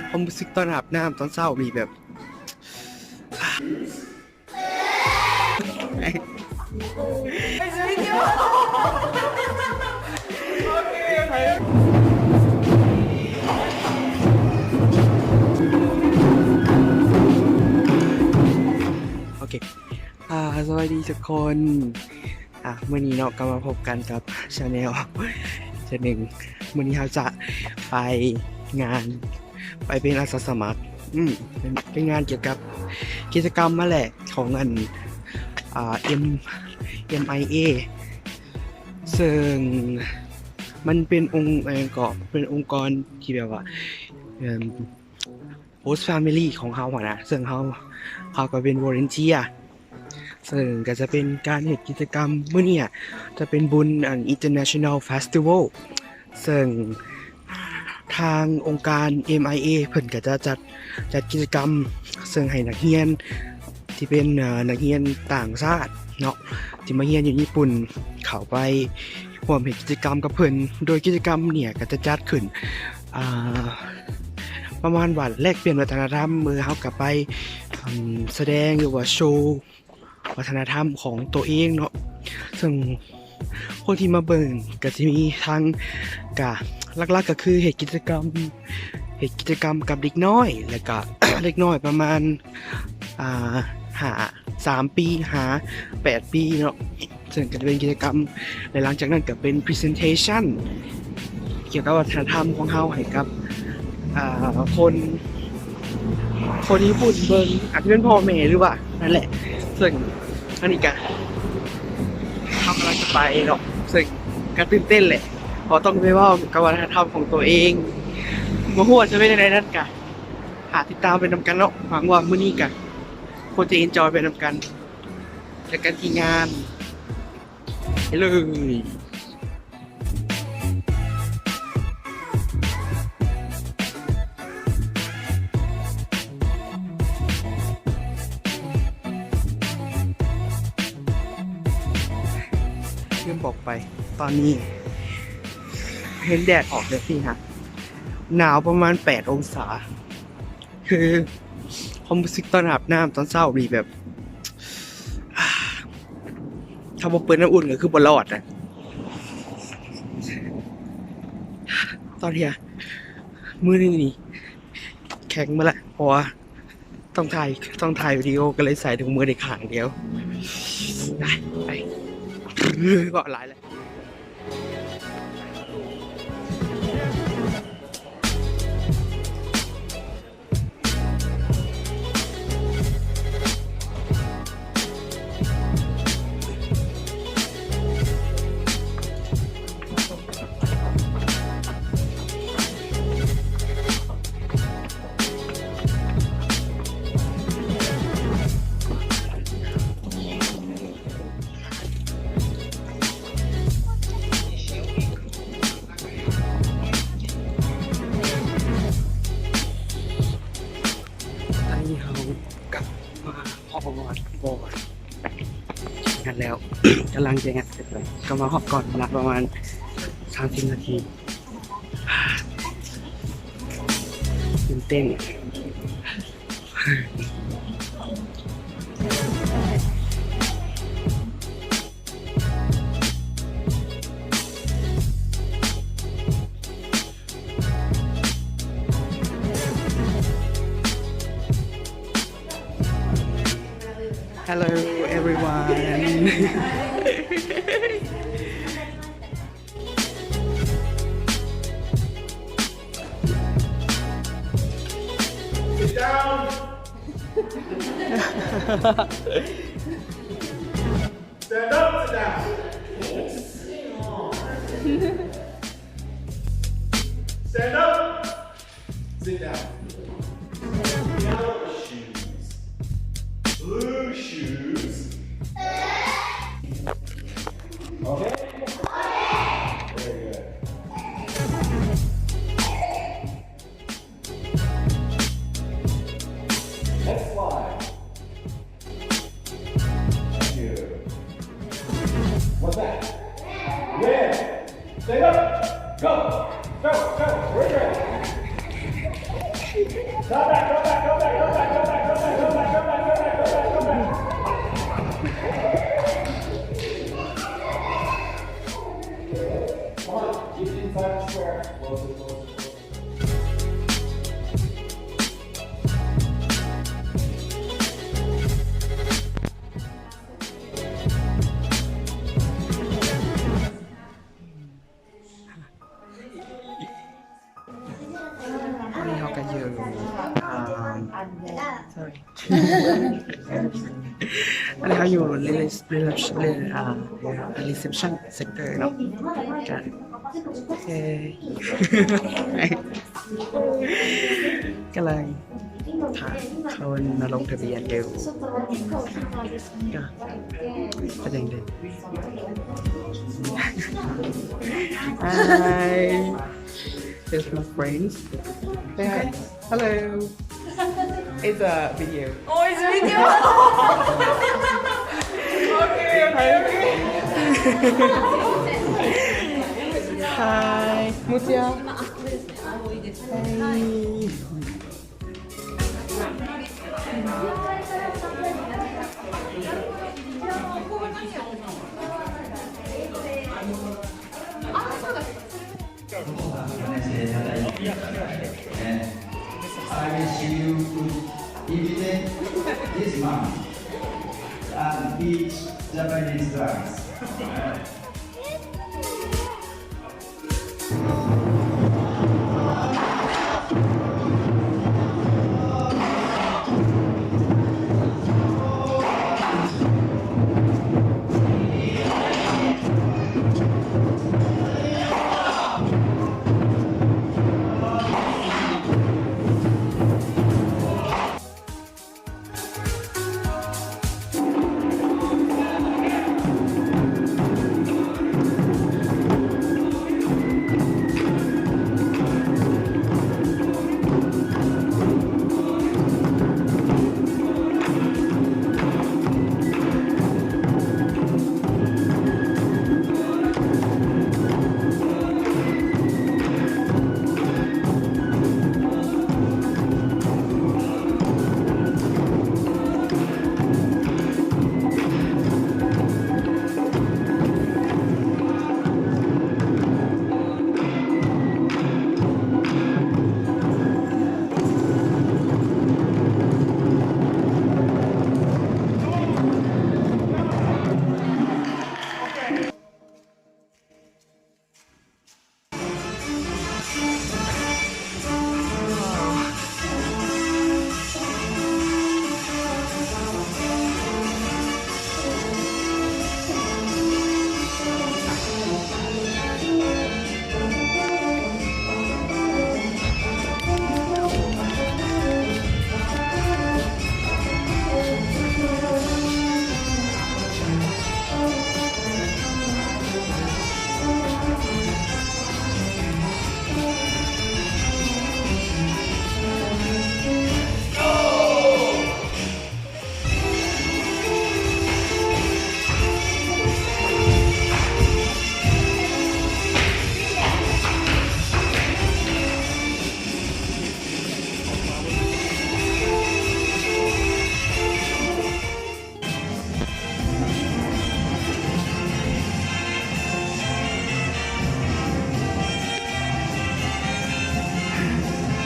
ຄວາມຮູ້ສຶກຕອນອາບນ້ຳຕອນເຊົ້ານີ້ແບບ ໂອເຄ ອ່າ ສະບາຍດີທຸກຄົນ. ອ່າ ມື້ນີ້ເນາະ ກໍມາພົບກັນກັບ Channel ເທື່ອໜຶ່ງ. ມື້ນີ້ເຮົາຈະໄປງານ ໄປເປັນອາສາສະໝັກ ອືມ ເປັນ ເປັນງານກ່ຽວກັບກິດຈະກຳຫັ້ນແຫຼະ ຂອງອັນ ອ່າ M- MIA ເຊິ່ງມັນເປັນອົງ ເອີ ກໍເປັນອົງກອນທີ່ແບບວ່າ ເອີ່ມ Host Family ຂອງເຮົາຫັ້ນນະ ເຊິ່ງເຮົາ ເຮົາກໍເປັນ volunteer ເຊິ່ງກໍຈະເປັນການເຮັດກິດຈະກຳ ມື້ນີ້ອະ ຈະເປັນບຸນອັນ International Festival ເຊິ່ງທາງອົງການ MIA ເພິ່ນກໍຈະຈັດ ຈັດກິດຈະກຳ ເຊິ່ງໃຫ້ນັກຮຽນທີ່ເປັນ ເອີ ນັກຮຽນຕ່າງຊາດເນາະ ທີ່ມາຮຽນຢູ່ຍີ່ປຸ່ນ ເຂົ້າໄປຮ່ວມເຮັດກິດຈະກຳກັບເພິ່ນ. ໂດຍກິດຈະກຳນີ້ກໍຈະຈັດຂຶ້ນ ອ່າ ປະມານວ່າແລກປ່ຽນວັດທະນະທຳ ເມື່ອເຮົາກໍໄປ ອືມ ສະແດງ ຫຼືວ່າໂຊວັດທະນະທຳຂອງໂຕເອງເນາະ ເຊິ່ງຄົນທີ່ມາເບິ່ງກໍຊິມີທັງ ກະຫຼັກໆກໍຄືເຮັດກິດຈະກຳ ເຮັດກິດຈະກຳກັບເດັກນ້ອຍ ແລ້ວກະເດັກນ້ອຍປະມານ ອ່າ ຫ້າ ສາມປີຫາແປດປີເນາະ ເຊິ່ງກໍຈະເປັນກິດຈະກຳ ແລະ ຫຼັງຈາກນັ້ນກໍເປັນ presentation ກ່ຽວກັບວັດທະນະທຳຂອງເຮົາໃຫ້ກັບ ອ່າ ຄົນ ຄົນຍີ່ປຸ່ນເບິ່ງ ອາດຈະເປັນພໍ່ແມ່ ຫຼືວ່ານັ້ນແຫຼະ ເຊິ່ງອັນນີ້ກະ ເຮົາກຳລັງຈະໄປເນາະ ເຊິ່ງກະຕື່ນເຕັ້ນແຫຼະ ເພາະຕ້ອງໄປເວົ້າກັບວັດທະນະທຳຂອງຕົວເອງ ບໍ່ຮູ້ວ່າຈະເປັນຈັ່ງໃດນັ້ນກະ ຖ້າຕິດຕາມໄປນຳກັນເນາະ. ຫວັງວ່າມື້ນີ້ກະຄົງຈະ enjoy ໄປນຳກັນ ເຈີກັນທີ່ງານ ໄປເລີຍ. ລືມບອກໄປ ຕອນນີ້ເຫັນແດດອອກແລ້ວຊີ້ນະ ໜາວປະມານແປດອົງສາ. ຄືຄວາມຮູ້ສຶກຕອນອາບນ້ຳຕອນເຊົ້ານີ້ແບບ ຖ້າບໍ່ເປີດນ້ຳອຸ່ນກໍຄືບໍ່ລອດນະ. ຕອນເທີ່ຍງມື້ນີ້ແຂງໝົດລະ ເພາະວ່າຕ້ອງຖ່າຍ ຕ້ອງຖ່າຍວິດີໂອ ກໍເລີຍໃສ່ຖົງມືໄດ້ຂ້າງດຽວ. ໄປ ໄປ ເວົ້າຫຼາຍແລ້ວ. ຕອນນີ້ເຮົາກັບມາຮອດບ່ອນງານແລ້ວ ກຳລັງຈະງານເສັດແລ້ວ ກໍມາຮອດກ່ອນເວລາປະມານສາມສິບນາທີ ຕື່ນເຕັ້ນ. Hello everyone. Sit down. Stand up, sit down. Stand up. Sit down. Yellow shoes. Blue shoes. Okay? Very good. Next slide. Thank you. What's that? Red. Stand up. Go. Go, go. Red. ອັນນີ້ເຮົາກະຢູ່ ອ່າ sorry ອັນນີ້ເຮົາຢູ່ reception ເນາະ ກະ ເອີ ກຳລັງຖ້າຄົນມາລົງທະບຽນຢູ່ ກະເປັນຈັ່ງໃດ? Hi, there's my friends. Say hi. Hello. It's a video. Oh, it's a video. Okay, okay, okay. Hi, Mutya. Hi. I wish you could invite this month and teach Japanese dance.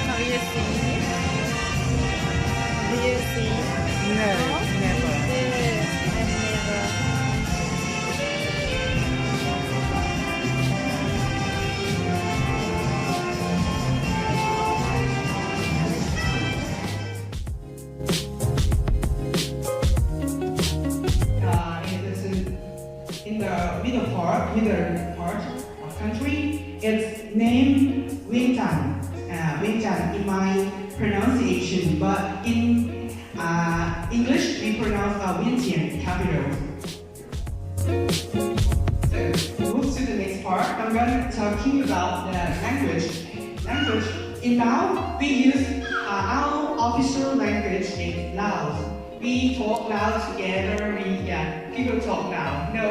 Have you seen it? Do you see it? No, no? Never. Yes, I've never. Uh, it is in, in the middle part, middle part of country. It's named Vientiane. Uh, Vientiane, in my pronunciation, but in, uh, English, we pronounce, uh, Vientiane, capital. So, move to the next part. I'm gonna talking about the language. Language. In Laos, we use, uh, our official language is Lao. We talk Lao together. We, yeah, people talk Lao. No,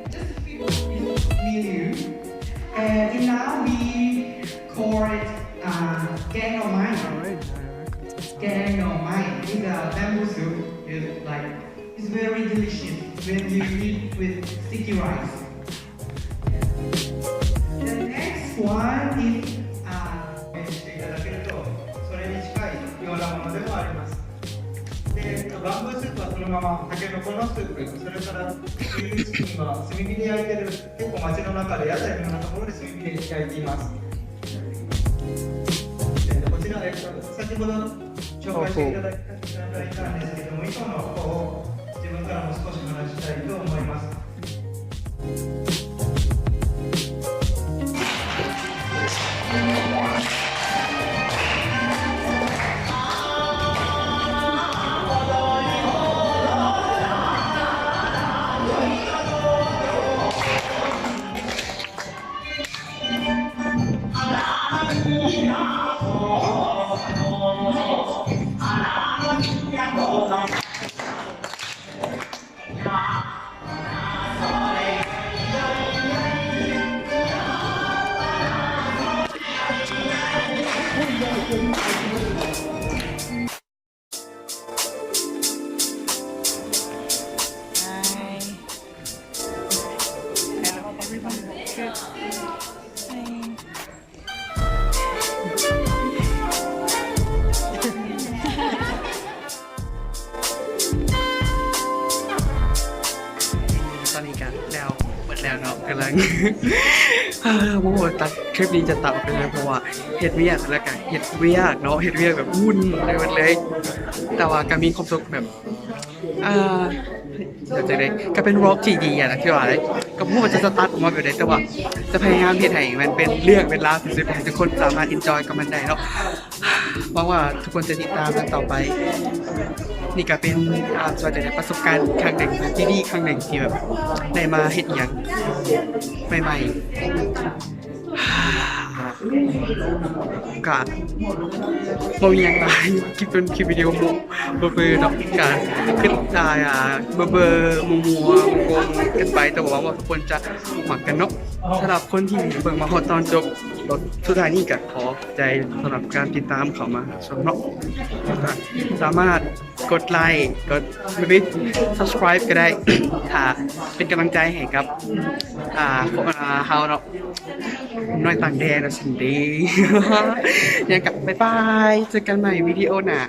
just a few we do. And in Lao, we call it, uh, ແກງໜໍ່ໄມ້. แกงหน่อไม้ is a bamboo soup. It's like, it's very delicious when you eat with sticky rice. The next one is, uh, していただけると、それに近いようなものでもあります。で、バンブースープはそのままタケノコのスープ、それから牛乳チキンは炭火で焼いてる、結構街の中で屋台のようなところで炭火で焼いています。で、こちら、えっと、先ほど紹介していただいたんですけども、以上のことを自分からも少し話したいと思います。ตอนนี้ก็แล้ว เบิดแล้วเนาะ กำลัง เออ โอ้โห ตัดคลิปนี้จะตัดออกไปเลย เพราะว่าเฮ็ดเวียก แล้วก็เฮ็ดเวียกเนาะ เฮ็ดเวียกแบบวุ่นไปหมดเลย แต่ว่าก็มีความสุขแบบ อ่า เดี๋ยวจะได้ ก็เป็นวล็อกที่ดีอะนะ ที่ว่าได้ ก็บ่ฮู้ว่าจะสตาร์ทออกมาแบบใด แต่ว่าจะพยายามเฮ็ดให้มันเป็นเรื่องเป็นราวที่สุด ให้ทุกคนสามารถเอนจอยกับมันได้เนาะ หวังว่าทุกคนจะติดตามกันต่อไป นี่ก็เป็น อ่า ส่วนใหญ่ประสบการณ์ครั้งหนึ่งที่ดีครั้งหนึ่งที่แบบได้มาเฮ็ดอิหยังใหม่ๆ ກະບໍ່ມີຫຍັງຫຼາຍ ຄລິບເປັນຄລິບວິດີໂອໂມ້ເບີໆເນາະ ກະຄື ອ່າ ເບີໆ ມົວໆ ງົງໆ ກັນໄປ ແຕ່ຫວັງວ່າທຸກຄົນຈະມັກກັນເນາະ. ສຳລັບຄົນທີ່ເບິ່ງມາຮອດຕອນຈົບ ແລ້ວສຸດທ້າຍນີ້ກະຂໍຂອບໃຈສຳລັບການຕິດຕາມເຂົ້າມາຊົມເນາະ ກະສາມາດ ກົດໄລ້ ກົດ maybe subscribe ກໍໄດ້ ຖ້າເປັນກຳລັງໃຈໃຫ້ກັບ ອ່າ ພວກ ອ່າ ເຮົາເນາະ ໜ້ອຍຕ່າງແດນວ່າຊັ້ນເດ ຍັງກະບາຍບາຍ ເຈີກັນໃໝ່ວິດີໂອໜ້າ.